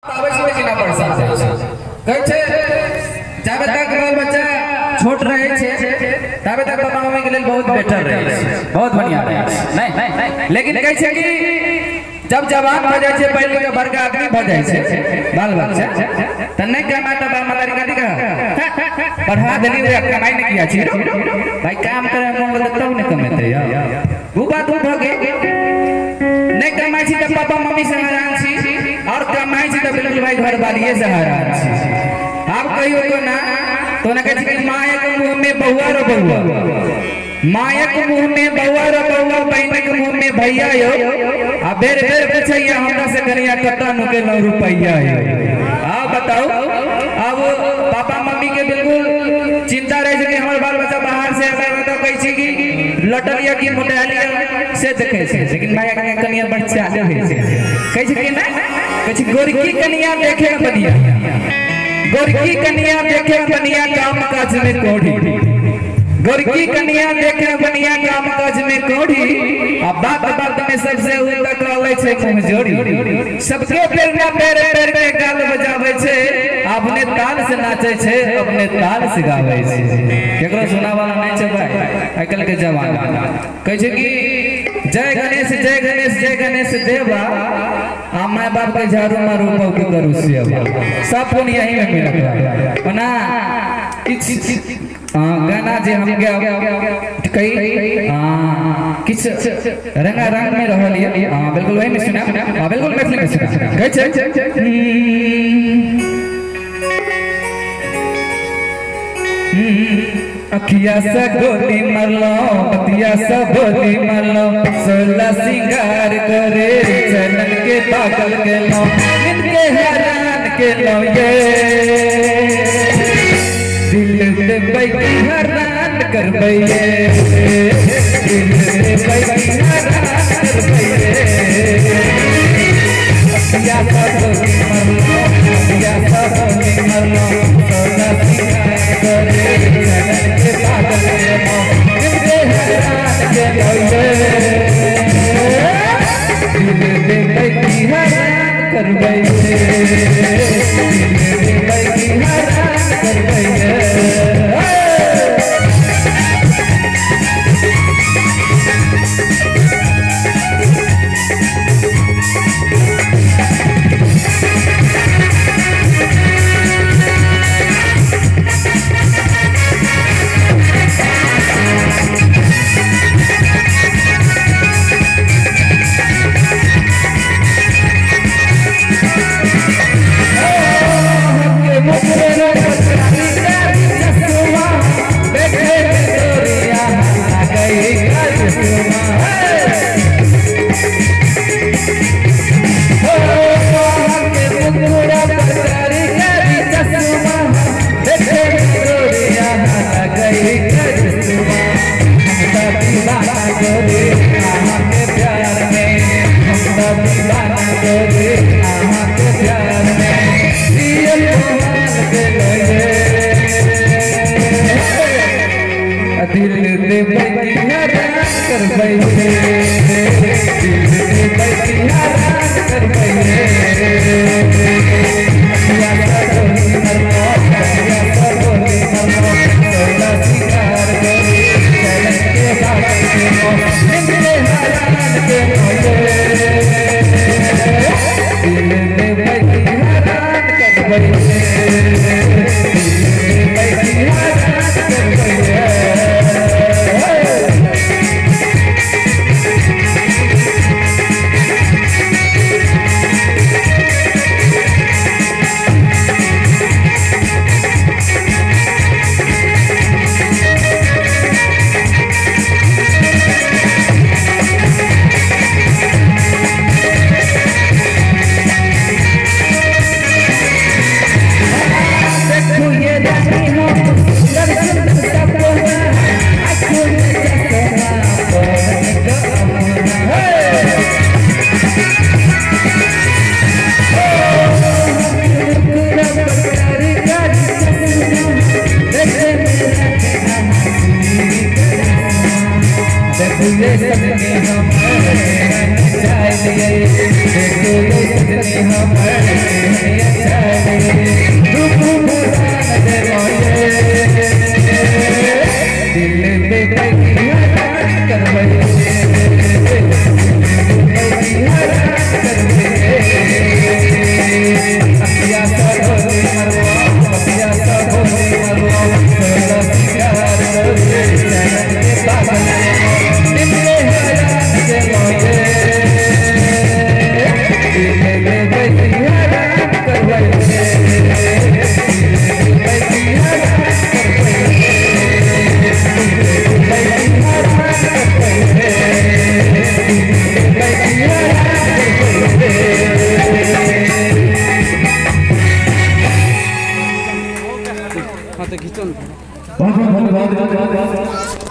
आबै छै कि ना परेशान जाइ छै। कहै छै जाबे तक बाल बच्चा छोट रहै छै ताबे तक पापा मम्मी के लेल बहुत बेटर रहै छै, बहुत बढ़िया रहै छै। नहीं, लेकिन कहै छै कि जब जवान भऽ जाइ छै, पढ़ि लिख के बड़का आदमी भऽ जाइ छै बाल बच्चा, तऽ नहि कमाय तऽ बाप मतारी कथी कह पढ़ा देली, ओकरा कमाइ नहि किया छी भाई, काम करे मोन लगतै तब नहि कमेतै यार। दू बात भऽ गेल, नहीं कमाइ छी तऽ पापा मम्मी से हैरान छी, और कमाइ छी तऽ बिल्कुल भाई घर वालिये से हैरान छी। आब कहियो तो ना तो ना कहै छै कि मायक मुँह में बउआ रो बउआ, मायक मुँह में बउआ रो बउआ, बहिनक मुँह में भैया यो, आ बेर बेर पूछैया हमरा से कनिया कतऽ नुकेलहुँ रुपैया यो। आब बताउ, आब पापा मम्मी के बिल्कुल चिंता रहे छै कि हमर बाल बच्चा बाहर से आबै तऽ कहै छै कि लटल या कि मोटायल या से देखै छै, लेकिन भाई कनिया बड़ चालू होइ छै। कहै छै कि नहि, कहै छै गोरकी कनिया देखे बढ़िया, गोरकी कनिया देखे बढ़िया काम काज में कोढ़ी, गोरकी कनिया देखे बढ़िया काम काज में कोढ़ी, आ बात बात में सबसे उल्टा कहले छै कमजोरी, सबके प्रेरणा पेर पेर के गाल बजाबै छै, अपने ताल से नाचे छै, अपने ताल से गाबै छै। केकरो सुना वाला नहीं छै भाई आइ काल्हि के जमाना। कहै छै कि जय गणेश जय गणेश जय गणेश देवा, आ my बाप के झाड़ू मारू पौ के करू सेवा, सब पुण्य यही में मिलत है। ओना किछ गाना जे हम कई किछ रंगा रंग में रहल ये, बिल्कुल वही में सुना, बिल्कुल मैथिली में सुना। कहै छै अखिया से गोली मारलो, बतिया से गोली मारलो, सोला सिंगार करे चलन के पागल केलो, नींद के हैरान केलो ये, दिल देबै की हैरान करबै ये, दिल देबै की हैरान करबै ये। अखिया से गोली मारलो, बतिया से गोली मारलो, सोला सिंगार करे चलन के पागल केलो, नींद के हैरान केलो ये, दिल देबै की हैरान करबै ये, दिल देबै की हैरान करबै ये। दिल देबै की हैरान करबै ये, दिल देबै की हैरान करबै ये। अखिया से गोली मारलो, बतिया से गोली मारलो, सोला सिंगार करे चलन के पागल केलो, नींद के हैरान केलो ये, दिल देबै की हैरान करबै ये, दिल देबै की हैरान करबै ये।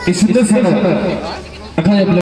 ई सुंदर सुंदर।